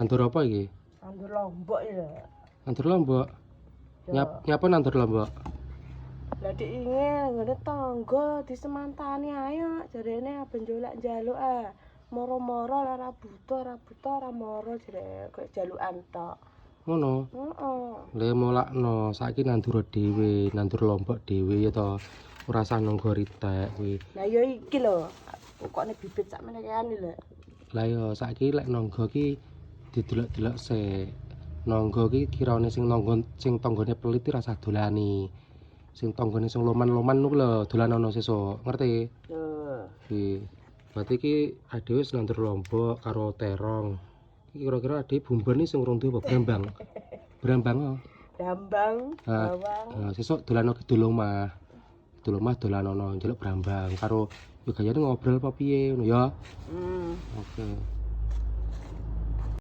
Nandur apa iki? Nandur lombok ya. Nandur lombok. Ya. Nyapa nandur lombok? Lah dik ingin nggone tangga disemantani ae jarene aben njolak njaluk ah. Moro-moro lah ora buta, ora buta ora moro jare kok jalukan tok. Ngono. Heeh. Le molakno, saiki nandur dhewe, nandur lombok dhewe ya to. Ora usah nunggu ritek kuwi. Lah ya iki lho, pokokne bibit sakmene kene lho. Lah ya saiki lek nangga ki didelok-delok sik. Nangga ki kirane sing nangga sing tanggane pelit ki rasah dolani. Sing tanggane sing loman-loman ku lho dolanono sesuk, ngerti? Lho. Ki. Berarti ki adewe wis nandur lombok karo terong. Iki kira-kira ade bumbon iki sing urung duwe apa brambang? Brambang oh. Brambang, Ah, bawang. Ah, sesuk dolano kidul omah. Kidul omah dolanono njaluk brambang karo yo gayane ngobrol apa piye ngono ya. Oke.